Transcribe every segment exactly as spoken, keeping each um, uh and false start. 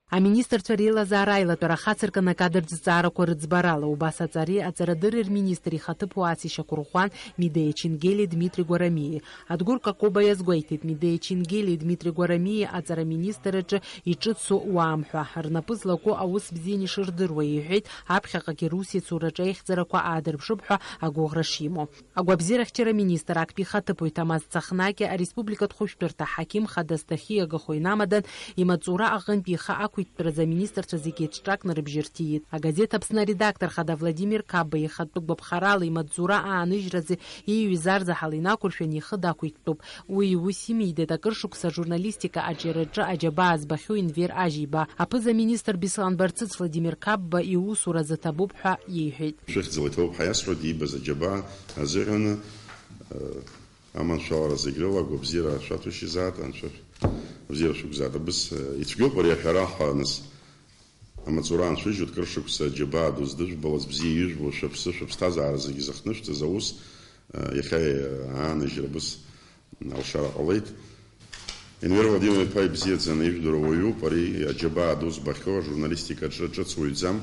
Аминистрцәа реилазаара аилатәара хацыркын акадртә зҵаарақәа рыӡбарала, убас аҵареи аҵарадырреи рминистр ихаҭыԥуааси шьақәырӷәӷәан Мидеи Аченгели Дмитри Гәарамиеи. Адгәыр Какоба иазгәеиҭеит, Мидеи Аченгели Дмитри Гәарамиеи аҵара министр аҿы иҿыцу уаам ҳәа, рнапы злаку аус бзианы ишырдыруа иҳәеит, аԥхьаҟагьы русеицураҿы аихьӡарақәа аадырԥшып ҳәа агәыӷра шимоу. Агәабзиарахьчара министр актәи ихаҭыԥуаҩ Ҭамаз Цахнакиа ареспубликатә хәышәтәырҭа аҳақьым хадас дахьиагахо инамадан, имаҵура аҟынтә ихы ақәиҭтәразы аминистрцәа зегьы еицҿакны рыбжьы рҭиит. Агазеҭ Аԥсны аредактор хада Владимир Қапба ихатәы гәаԥхарала имаҵура ааныжьразы ииҩыз арзаҳал инақәыршәаны ихы дақәиҭтәуп. Уи иус имидеит акыр шықәса ажурналистика аҿиараҿы аџьабаа збахьоу Енвер Ажьиба. Аԥыза-министр Беслан Барцыц Владимир Қапба иусуразы ҭабуп ҳәа иеиҳәеит. Шәыхьӡала иҭабуп ҳәа иасҳәоит, иибаз аџьабаа азыҳәаны, э, аманшәалара зегь рыла агәабзиара шәаҭәашьазаат, анцәа бзиара шәықәзаат. Абыс, э, ицәгьоуп ари аҳәара ҳәа, нас, амаҵура анцәыжьуеит, кыр шықәса аџьабаа ду здыжәбалаз, бзиа ижәбо, шәыԥсы, шәыԥсҭазаара зегь зыхнышәҵаз аус, э, иахьа, э, ааныжьра абыс алшара ҟалеит. Енвер Владимир-иԥа ибзиаӡаны ижәдыруа уаҩуп, ари аџьабаа ду збахьоу ажурналистика аҿы ҿыц уаҩӡам.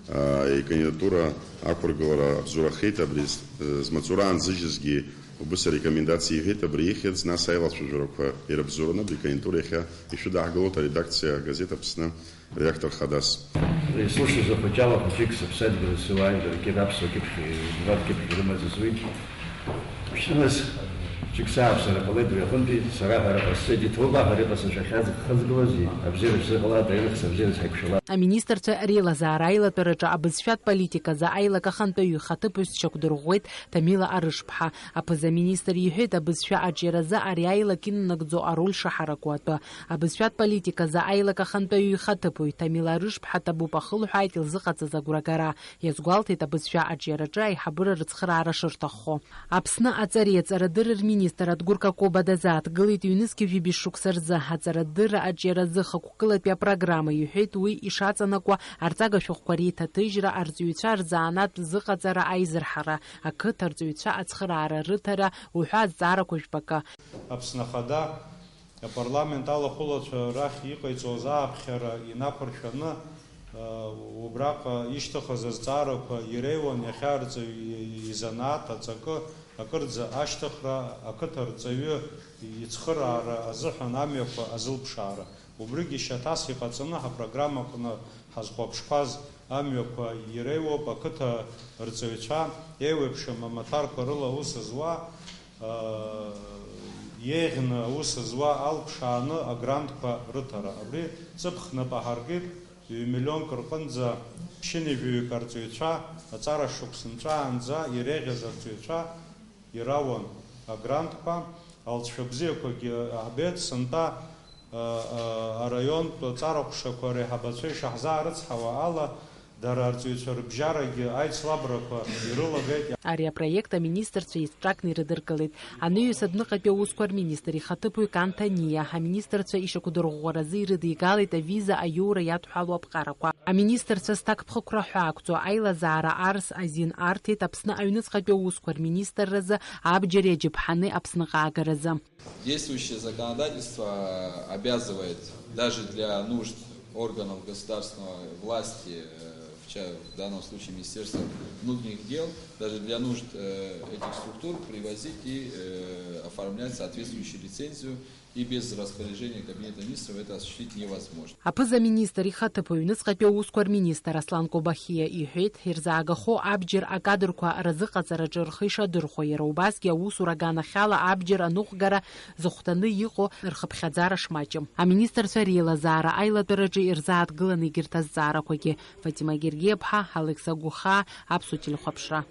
Аа, икандидатура ақәыргылара абзурахеит, абри з-, змаҵура анзыжьызгьы убыс арекомендациа иҳәеит, абри ихьӡ, нас аилацәажәарақәа ирыбзоураны абри икандидатура иахьа ишәыдаҳгалоит аредакциа Газеҭ Аԥсны. Реактор хадас. Ресурсыз ахәыҷала хәыҷык сыԥсадгьыл сыуааижьҭеи аԥсуа кьыԥхьи жәлар кьыԥхьи рымаӡа зуит. Ԥшьныс ҿык сааԥсара ҟалеит уи аҟынтәи, сара ҳәара ҟасҵеит, иҭоуп аҳәара иҟасымшәахьаз хызгылази, абзиара шәзыҟалааит, аилых сыбзиараз ҳаиқәшәала. Аминистрцәа реилазаара аилатәараҿы абызшәатә политиказы аилак ахантәаҩы ихаҭыԥуаҩс дшьақәдырӷәӷәеит Ҭамила Арышԥҳа. Аԥыза-министр иҳәеит, абызшәа аҿиаразы ари аилак инанагӡо ароль шаҳаракуа атәы. Абызшәатә политиказы аилак ахантәаҩы ихаҭыԥуаҩ Ҭамила Арышԥҳа Табуп ахылҳәааит илзыҟаҵаз агәрагара. Иазгәалҭеит абызшәа аҿиараҿы аиҳабыра рыцхыраара шырҭаххо. Аԥсны аҵареи аҵарадырреи рминистр Адгәыр Какоба дазааҭгылеит ҩнызқьи жәибжь шықәса рзы аҵарадырра аҿиаразы хықәкылатәи апрограмма, иҳәеит уи ишаҵанакуа арҵага шәҟәқәа реиҭаҭыжьра, арҵаҩцәа рзанааҭтә зыҟаҵара аизырҳара, ақыҭа арҵаҩцәа ацхыраара рыҭара уҳәа азҵаарақәа жәпакы. Аԥсны Ахада апарламент алахәылацәа рахь иҟаиҵоз ааԥхьара инақәыршәаны, убраҟа ишьҭыхыз азҵаарақәа иреиуан иахьа арҵаҩы изанааҭ аҵакы акырӡа ашьҭыхра, ақыҭа арҵаҩы ицхыраара азыҳәан амҩақәа азылԥшаара. Убригьы шьаҭас иҟаҵаны ҳапрограммаҟны ҳазхәаԥшқәаз амҩақәа иреиуоуп ақыҭа рҵаҩцәа, еиуеиԥшым амаҭәарқәа рыла аус зуа, еиӷьны аус зуа алԥшааны агрантқәа рыҭара. Абри ҵыԥх нап аҳаркит, ҩ-миллионк рҟынӡа ԥшьынҩажәаҩык арҵаҩцәа, аҵара шықәс нҵәаанӡа иреиӷьыз арҵаҩцәа ирауан агрантқәа, алҵшәа бзиақәагьы аҳбеит, сынтәа, а, а, араионтә аҵара ҟәшақәа реиҳабацәа ишаҳзаарыцҳауа ала, дара арҵаҩцәа рыбжьарагьы аицлабрақәа ирылагеит. Ари апроект аминистрцәа еицҿакны ирыдыркылеит. Анаҩс адәныҟатәи аусқәа рминистр ихаҭыԥуаҩ Кан Ҭаниа аминистрцәа ишьақәдырӷәӷәаразы ирыдигалеит авиза аиура иадҳәалоу аԥҟарақәа. Аминистрцәа зҭакԥхықәра ҳәаақәҵоу аилазаара арс азин арҭеит Аԥсны аҩныҵҟатәи аусқәа рминистрразы абџьари аџьаԥҳани Аԥсныҟа аагаразы. Действующее законодательство обязывает даже для нужд органов государственной власти, э, в ча-, в данном случае Министерства внутренних дел, даже для нужд, э, этих структур привозить и, э, оформлять соответствующую лицензию, и без распоряжения Кабинета Министров это осуществить невозможно. Аԥыза-министр ихаҭыԥуаҩ, ҩныҵҟатәи аусқәа рминистр Аслан Кобахиа иҳәеит, ирзаагахо абџьар акадрқәа разыҟаҵараҿы рхы ишадырхәо, иара убасгьы аусура аганахьала абџьар аныҟәгара зыхәҭаны иҟоу рхыԥхьаӡара шмаҷым. Аминистрцәа реилазаара аилатәараҿы ирзааҭгылан егьырҭ азҵаарақәагьы. Фатима Гергиаԥҳа, Алекса Гәыхаа, Аԥсуа телехәаԥшра.